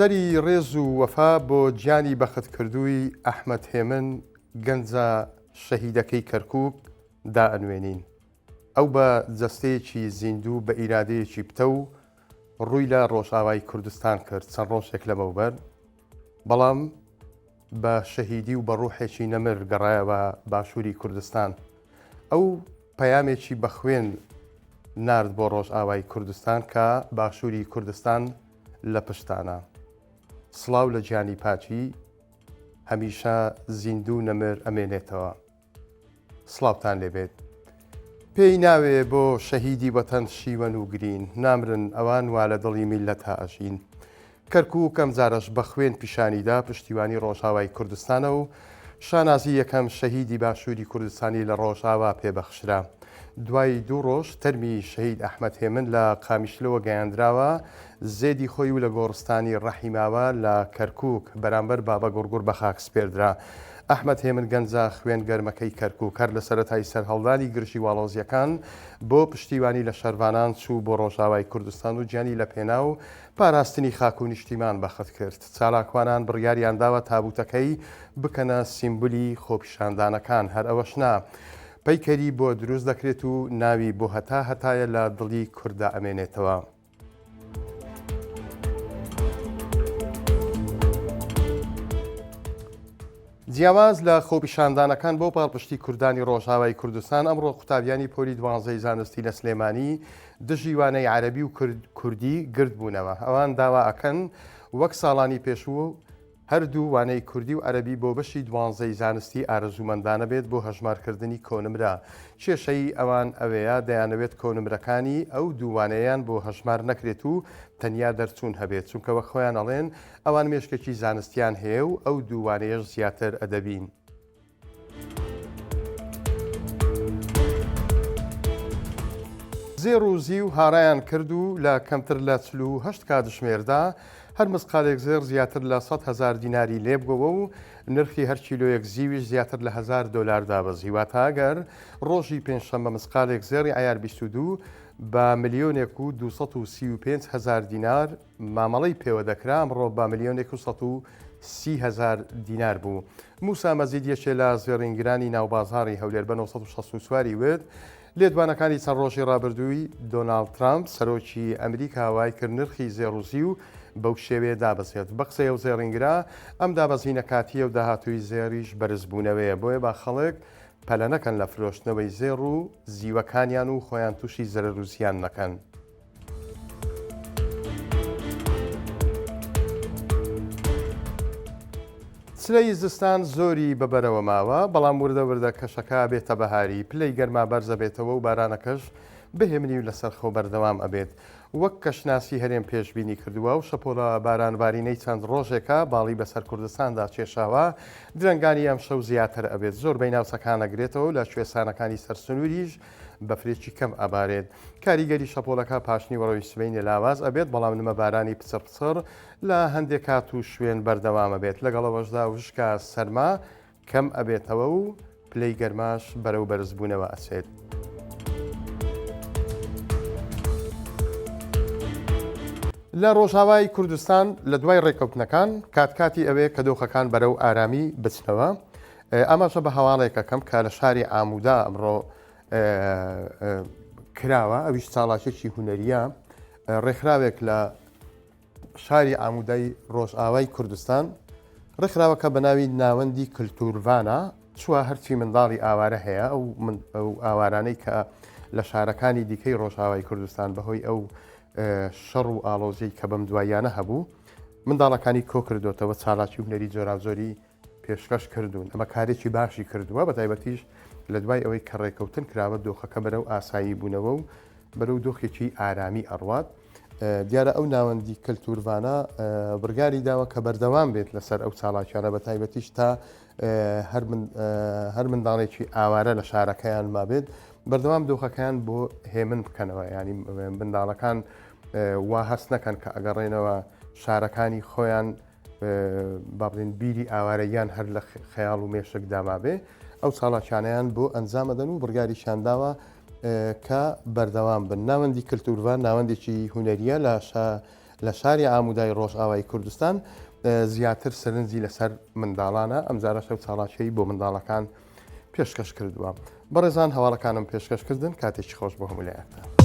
سەری ڕێز و وەفا بۆ گیانی بەختکردووی ئەحمەد هێمن گەنجە شەهیدەکەی کەرکووک دائەنوێنین. ئەو بە جەستەیەکی زیندوو بە ئیرادەیەکی پتەو ڕووی لە ڕۆژئاوای کوردستان کرد چەند ڕۆژێک لەمەوبەر، بەڵام بە شەهیدی و بە ڕوحێکی نەمر گەڕایەوە باشووری کوردستان. ئەو پەیامێکی بە خوێن نارد بۆ ڕۆژئاوای کوردستان کە باشووری کوردستان لە پشتانە. سڵاو لە گیانی پاکی هەمیشە زیندوو و نەمر ئەمێنێتەوە. سڵاوتان لێبێت. پێی ناوێ بۆ شەهیدی وەتەن شیوەن و گرین، نامرن ئەوان وا لە دڵی میللەتا ئەژین. کەرکووک ئەمجارەش بە خوێن پیشانی دا پشتیوانی ڕۆژئاوای کوردستانە و شانازی یەکەم شەهیدی باشووری کوردستانی لە ڕۆژئاوا پێ بەخشرا. دوای دوو ڕۆژ تەرمی شەهید ئەحمەد هێمن لە قامیشلۆوە گەیاندراوە زێدی خۆی و لە گۆڕستانی ڕەحیماوە لە کەرکووک بەرامبەر بابەگوڕگوڕ بەخاک سپێردرا. ئەحمەد هێمن گەنجە خوێن گەرمەکەی کەرکوک هەر لە سەرەتای سەرهەڵدانی گرژی واڵۆزیەکان بۆ پشتیوانی لە شەرڤانان چوو بۆ ڕۆژاوای کوردستان و گیانی لە پێناو پاراستنی خاک و نیشتیمان بەخت کرد. چالاکوانان بڕیاریان داوە تابوتەکەی بکەنە سیمبولی خۆپیشاندانەکان هەر ئەوەش نا پەیکەری بۆ دروست دەکرێت و ناوی بۆ هەتا هەتایە لە دڵی کورددا ئەمێنێتەوە. جیاواز لە خۆپیشاندانەکان بۆ پاڵپشتی کوردانی ڕۆژاوای کوردستان ئەمڕۆ قوتابیانی پۆلی دوانزەی زانستی لە سلێمانی دژی وانەی عەرەبی و کوردی گرد بوونەوە ئەوان داوا ئەکەن وەک ساڵانی پێشوو هەردوو وانەی کوردی و عەرەبی بۆ بەشی دوانزەی زانستی ئارەزوومەندانە بێت بۆ هەژمارکردنی کۆنمرە. کێشەی ئەوان ئەوەیە دەیانەوێت کۆنمرەکانی ئەو دوو وانەیەیان بۆ هەژمار نەکرێت و تەنیا دەرچوون هەبێت، چونکە وەک خۆیان ئەڵێن ئەوان مێشکێکی زانستیان هەیە و ئەو دوو وانەیەش زیاتر ئەدەبین. زێڕ و زیو هاڕایان کرد و لە کەمتر لە 48 کاتژمێردا هەر مسقالێک زێڕ زیاتر لە 100 هەزار دیناری لێبووەوە و نرخی هەر کیلۆیەک زیویش زیاتر لە هەزار دۆلار دابەزی. واتە ئەگەر ڕۆژی پێنجشەممە مسقالێک زێڕی عەیار 22 بە ملیۆنێک و 235 هەزار دینار مامەڵەی پێوە دەکرا، ئەمڕۆ بە ملیۆنێک و 130 هەزار دینار بوو. موسا مەجید یەکێ لە زێڕینگرانی ناوبازاڕی هەولێر بە 964 ی وت، لێدوانەکانی چەند ڕۆژی ڕابردووی دۆناڵد ترامپ، سەرۆکی ئەمریکا وای کرد نرخی زێڕ و زیو بەو شێوەیە دابەزێت. بە قسەی ئەو زێڕینگرە، ئەم دابەزینە کاتییە و داهاتووی زێڕیش بەرزبوونەوەیە، بۆیە با خەڵک پەلە نەکەن لە فرۆشتنەوەی زێڕ و زیوەکانیان و خۆیان تووشی زەرەر و زیان نەکەن. چلەی زستان زۆری بە بەرەوە ماوە، بەڵام وردە وردە کەشەکە ئەبێتە بەهاری، پلەی گەرما بەرزەبێتەوە و بارانەکەش بە هێمنی و لەسەرخۆ بەردەوام ئەبێت. وەک کەشناسی هەرێم پێشبینی کردووە، ئەو شەپۆلە بارانبارینەی چەند ڕۆژێکە باڵی بەسەر کوردستاندا کێشاوە، درەنگانی ئەمشەو زیاتر ئەبێت، زۆربەی ناوچەکان ئەگرێتەوە و لە کوێستانەکانی سەر سنووریش بەفرێکی کەم ئەبارێت. کاریگەری شەپۆلەکە پاشنیوەڕۆی سبەینێ لاواز ئەبێت، بەڵام نمە بارانی پچڕ پچڕ لە هەندێ کات و شوێن بەردەوام ئەبێت، لەگەڵ ئەوەشدا وشکە سەرما کەم ئەبێتەوە و پلەی گەرماش بەرەو بەرزبوونەوە ئەچێت. لە ڕۆژاوای کوردستان لە دوای ڕێککەوتنەکان کات کاتی ئەوەیە کە دۆخەکان بەرەو ئارامی بچنەوە. ئاماژە بە هەواڵێک ئەکەم کە لە شاری عامودا ئەمڕۆ کراوە، ئەویش چاڵاکێکی هونەریە. ڕێکخراوێک لە شاری عامودای ڕۆژئاوای کوردستان، ڕێکخراوەکە بە ناوی ناوەندی کلتورڤانە چووە هەرچی منداڵی ئاوارە هەیە ئەو ئەو ئاوارانەی کە لە شارەکانی دیکەی ڕۆژئاوای کوردستان بەهۆی ئەو شەڕ و ئاڵۆزیی کە بەم دواییانە هەبوو منداڵەکانی کۆ کردوتەوە چالاکی هونەری جۆراوجۆری پێشکەش کردوون، ئەمە کارێکی باشی کردووە، بەتایبەتیش لە دوای ئەوەی کە ڕێکەوتن کراوە دۆخەکە بەرەو ئاسایی بوونەوە و بەرەو دۆخێکی ئارامی ئەڕوات. دیارە ئەو ناوەندی کەلتورڤانە بڕیاری داوە کە بەردەوام بێت لەسەر ئەو چالاکیانە بە تایبەتیش تا هەر منداڵێکی ئاوارە لە شارەکەیان مابێت بەردەوام دۆخەکەیان بۆ هێمن بکەنەوە ینی منداڵەکان وا هەست نەکەن کە ئەگەڕێنەوە شارەکانی خۆیان با بڵێن بیری ئاوارەییان هەر لە خەیاڵ و مێشکدا مابێ ئەو چاڵاکیانەیان بۆ ئەنجامەدەن و بڕیاریشیان داوە کە بەردەوام بن. ناوەندی کلتورڤان ناوەندێکی هونەریە لە شا لە شاری ئامودای ڕۆژئاوای کوردستان زیاتر سەرنجی لەسەر منداڵانە، ئەمجارەش ئەو چاڵاکیەی بۆ منداڵەکان پێشکەش کردووە. بەڕێزان هەواڵەکانم پێشکەش کردن، کاتێکی خۆش بۆ هەموو لایەکتان.